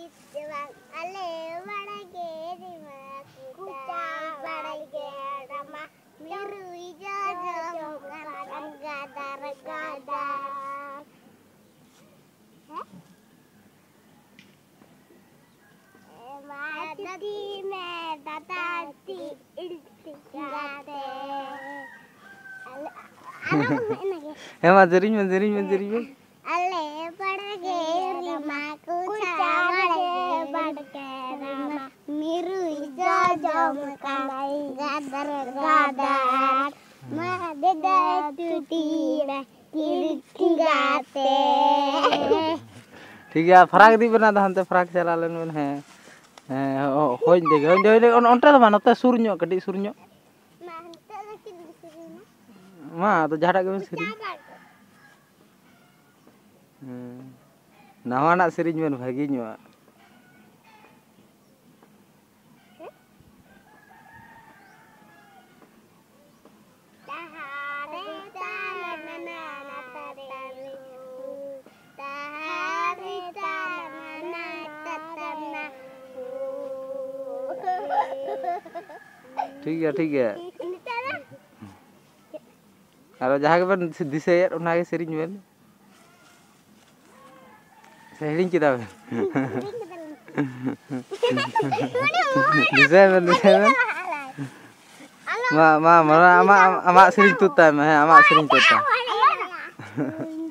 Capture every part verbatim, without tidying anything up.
ᱟᱞᱮ ᱵᱟᱲᱜᱮ ᱨᱮᱢᱟ ᱠᱚᱪᱟ ᱵᱟᱲᱜᱮ ᱨᱮᱢᱟ ᱢᱤᱨᱩᱭ ᱡᱚᱡᱚᱢ ᱠᱟᱱ ᱜᱟᱫᱟᱨ ᱜᱟᱫᱟᱨ᱾ ᱦᱮᱸ? ᱮ ᱢᱟ ᱫᱟᱫᱤ ᱢᱮ ᱫᱟᱫᱟ ᱛᱤ ᱤᱞ ᱜᱟᱛᱮ᱾ ᱟᱞᱮ, ᱟᱞᱮ ᱦᱚᱸ ᱮᱱᱟᱜᱮ᱾ ᱦᱮᱸ ᱢᱟ, ᱫᱮᱨᱤᱧ ᱢᱮ, ᱫᱮᱨᱤᱧ ᱢᱮ, ᱫᱮᱨᱤᱧ ᱢᱮ᱾ ᱟᱞᱮ ᱵᱟᱲᱜᱮ ᱨᱮᱢᱟ ᱠᱚᱪᱟ ᱵᱟᱲᱜᱮ ᱵᱟᱲᱜᱮ ᱨᱮᱢᱟ ᱢᱤᱨᱩᱭ ᱡᱚᱡᱚᱢ ᱠᱟᱱᱟᱭ ᱜᱟᱫᱟᱨ ᱜᱟᱫᱟᱨ᱾ ᱢᱟ ᱫᱮᱫᱮ ᱪᱩᱴᱤ ᱨᱮ ᱠᱤᱨᱤᱧ ᱠᱟᱛᱮ᱾ ᱴᱷᱤᱠ ᱜᱮᱭᱟ, ᱯᱷᱟᱨᱟᱠ ᱤᱫᱤᱜ ᱵᱮᱱ, ᱟᱫᱚ ᱦᱟᱱᱛᱮ ᱯᱷᱟᱨᱟᱠ ᱪᱟᱞᱟᱣ ᱞᱮᱱ ᱵᱮᱱ᱾ ᱦᱮᱸ, ᱦᱮᱸ, ᱦᱳᱭ ᱚᱸᱰᱮ ᱜᱮ, ᱦᱳᱭ ᱚᱸᱰᱮ ᱜᱮ, ᱚᱱ-, ᱚᱱᱛᱮ ᱫᱚ ᱵᱟᱝ, ᱱᱚᱛᱮ ᱥᱩᱨ ᱧᱚᱜ, ᱠᱟᱹᱴᱤᱡ ᱥᱩᱨ ᱧᱚᱜ᱾ ᱢᱟ, ᱱᱤᱛᱚᱜ ᱫᱚ ᱪᱮᱫ ᱮᱢ ᱥᱮᱨᱮᱧᱟ? ᱢᱟ, ᱟᱫᱚ ᱡᱟᱦᱟᱸᱴᱟᱜ ᱜᱮᱵᱮᱱ ᱥᱮᱨᱮᱧ᱾ ᱪᱟᱵᱟ᱾ ᱦᱮᱸ᱾ ᱱᱟᱣᱟᱱᱟᱜ ᱥᱮᱨᱮᱧ ᱵᱮᱱ ᱵᱷᱟᱹᱜᱤ ᱧᱚᱜᱼᱟ᱾ ᱦᱮᱸ? ᱛᱟᱦᱟᱨᱮ ᱛᱟᱱᱟᱱᱟ ᱛᱟᱨᱤ ᱦᱩ᱾ ᱛᱟᱦᱟᱨᱮ ᱛᱟᱱᱟᱱᱟ ᱛᱟᱛᱟᱱᱟ ᱦᱩ᱾ ᱴᱷᱤᱠ ᱜᱮᱭᱟ, ᱴᱷᱤᱠ ᱜᱮᱭᱟ᱾ ᱱᱤᱛᱚᱜ ᱫᱚ ᱟᱨᱚ ᱡᱟᱦᱟᱸ ᱜᱮᱵᱮᱱ ᱫᱤᱥᱟᱹᱭᱮᱫ, ᱚᱱᱟᱜᱮ ᱥᱮᱨᱮᱧ ᱵᱮᱱ᱾ ᱥᱮ ᱦᱤᱲᱤᱧ ᱠᱮᱫᱟ ᱵᱮᱱ? ᱦᱤᱲᱤᱧ ᱠᱮᱫᱟᱞᱤᱧ᱾ ᱫᱤᱥᱟᱹᱭ ᱵᱮᱱ, ᱫᱤᱥᱟᱹᱭ ᱵᱮᱱ᱾ ᱢᱟ, ᱢᱟ, ᱢᱟ, ᱟᱢᱟᱜ, ᱟᱢᱟᱜ ᱥᱮᱨᱮᱧ ᱛᱩᱫ ᱛᱟᱭ ᱢᱮ, ᱦᱮᱸ, ᱟᱢᱟᱜ ᱥᱮᱨᱮᱧ ᱛᱩᱫ ᱛᱟᱭ᱾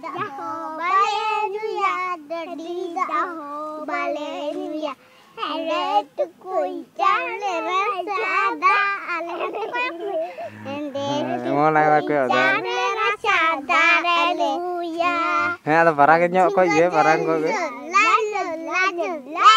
ᱫᱟᱜ ᱦᱚᱸ ᱵᱟᱞᱮ ᱧᱩᱭᱟ, ᱰᱟᱹᱰᱤ ᱫᱟᱜ ᱦᱚᱸ ᱵᱟᱞᱮ ᱧᱩᱭᱟ᱾ ᱟᱞᱮ ᱴᱩᱠᱩᱡ ᱪᱟᱣᱞᱮ ᱨᱟᱥᱟ ᱫᱟᱜ, ᱟᱞᱮ ᱦᱮᱸᱫᱮ ᱦᱮᱸ, ᱴᱩᱠᱩᱡ ᱮᱢᱚᱱ ᱟᱭᱢᱟ ᱠᱚ ᱚᱰᱚᱠ᱾ ᱪᱟᱣᱞᱮ ᱨᱟᱥᱟ ᱫᱟᱜ ᱞᱮ ᱞᱩᱭᱟ᱾ ᱦᱮᱸ, ᱟᱫᱚ ᱯᱷᱟᱨᱟᱠ ᱧᱚᱜ ᱠᱷᱚᱡ ᱜᱮ, ᱯᱷᱟᱨᱟᱠ ᱠᱷᱚᱡ ᱜᱮ᱾ ᱞᱟ, ᱞᱟ, ᱞᱟ, ᱞᱟ, ᱞᱟ᱾